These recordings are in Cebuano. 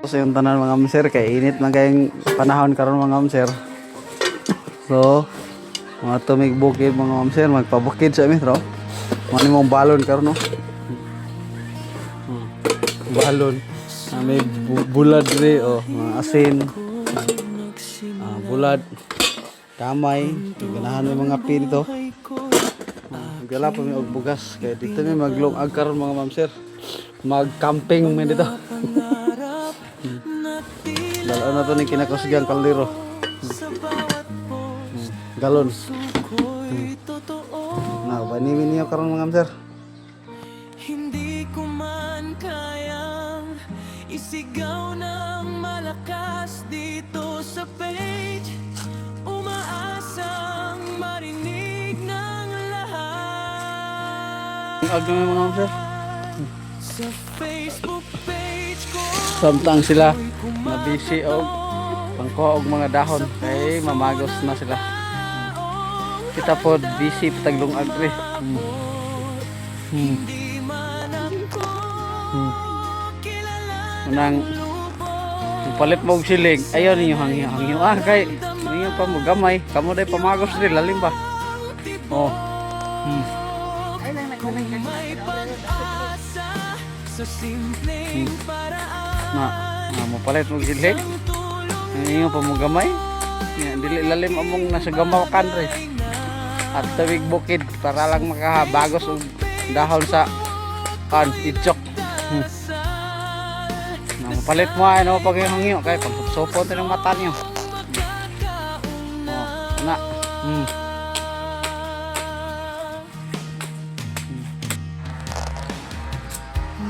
Sa yung tanan, mga ma'am sir, kay init man kayong panahon karon, mga ma'am sir. So, mga tumig bukid, mga ma'am sir, magpabukid sa amin, ro. Mga mong balon karon, no. Balon. Ah, may bulad rin, oh, mga asin. Ah, bulad. Kamay, ganahan may mga pi dito. Ah, gala pa may og bugas kay dito may maglungag karon, mga ma'am sir. Mag-camping may dito. Dalo na to ni kinakusgang kaldero. Galon. Na, banimin niyo karon, mga ma'am sir. Hindi ko man kayang isigaw ng malakas dito sa page, umaasang marinig ng lahat. Ag na mga ma'am sir. Sa Facebook page ko Samtang sila na busy og pangkuha og mga dahon kay mamagos na sila. Kita po busy pataglong agri. Hindi man ako kilala Unang palit mo og silig, ayaw ninyo hangyo hangyo ah kay ninyo pa mo gamay, kamo day pamagos diri lalim ba. Oh. May pag-asa sa simpleng paraan. Na, na mo palit mo og silig. Ninyo pa mo gamay. Nya dili lalim among nasa gamakan re. At tawig bukid para lang makabagos og dahon sa kan itsok. Na mapalit mo ay no pag hangyo kay pagsupsupon ng mata niyo. Oh, na.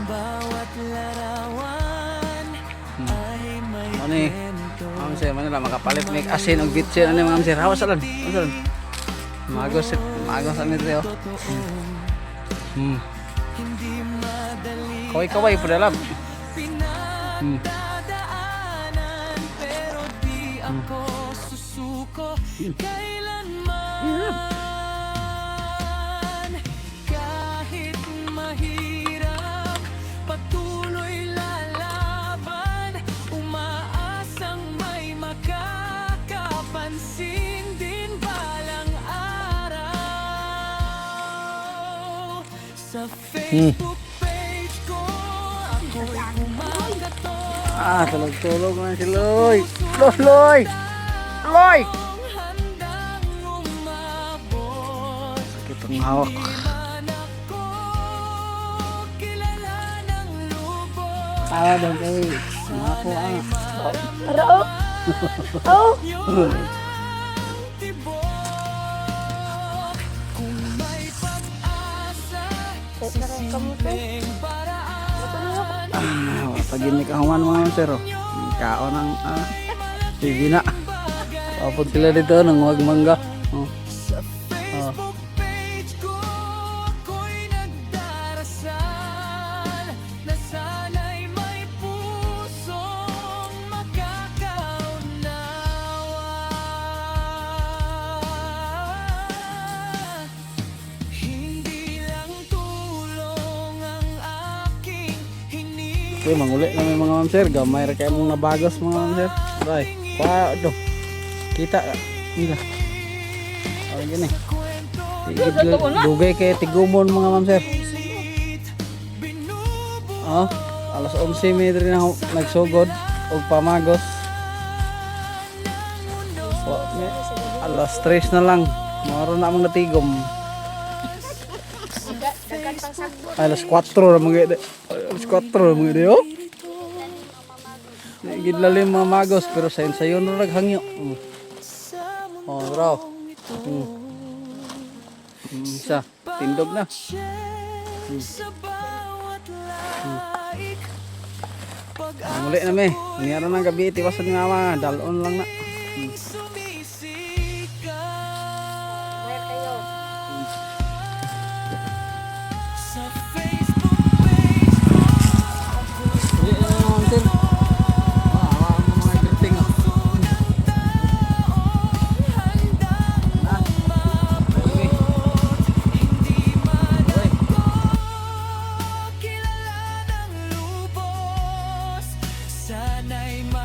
Bawat larawan ay may Ano ni? kwento. Ma'am sir, manila makapalit may asin og bitsin ano, ma'am sir. Hawas alan. Hawas alan. Magos magos ami diri oh. Hindi madali Kaway kaway po dalam. Pinagdadaanan, pero di ako susuko kailanman. Kahit mahirap, patuloy lalaban, umaasang may makakapansin din balang araw. Sa Facebook page ko ako'y kumakatok. Ah, tulog-tulog na si Loy. Loy, Loy! Loy! Handang umabot. Sakit ang hawak. Man ako kilala ng lubos. Ah, daw kay Ako ah. Aro. Oh. Yung tibok. Kung may pag-asa sa simpleng paraan. Ah, pag ini kahuman, mga sir. Oh. Kaon ang ah, sige na. Papod sila dito nang wag mangga. Oh. Sa Facebook page ko ako'y nagdarasal na sana'y may pusong makakaunawa. Hindi lang tulong ang aking hiningi. Okay, manguli na may mga ma'am sir. Gamay ra kay mong nabagos, mga ma'am sir. Bay. Pa do. Kita. Nila. Ay gani. Dugay kay tigumon, mga ma'am sir. Oh, alas 11 may diri na nagsugod og pamagos. Oh, may, alas 3 na lang. Maro na among natigom. Ay, alas 4 ra mga. Alas 4 ra mga di oh. Gid lalim mga magos pero sayon sayon ra naghangyo. Oh, bro. Isa, tindog na. Sa bawat like. Muli na mi. Niya ra ng gabi tiwasan ni mama, dalon lang na. Sumisigaw. Where kayo? Sa Facebook page ko Muli na mga sir. Ah, ang mga greeting oh. Na. Uy. Uy. Kilala ng lubos. Sana'y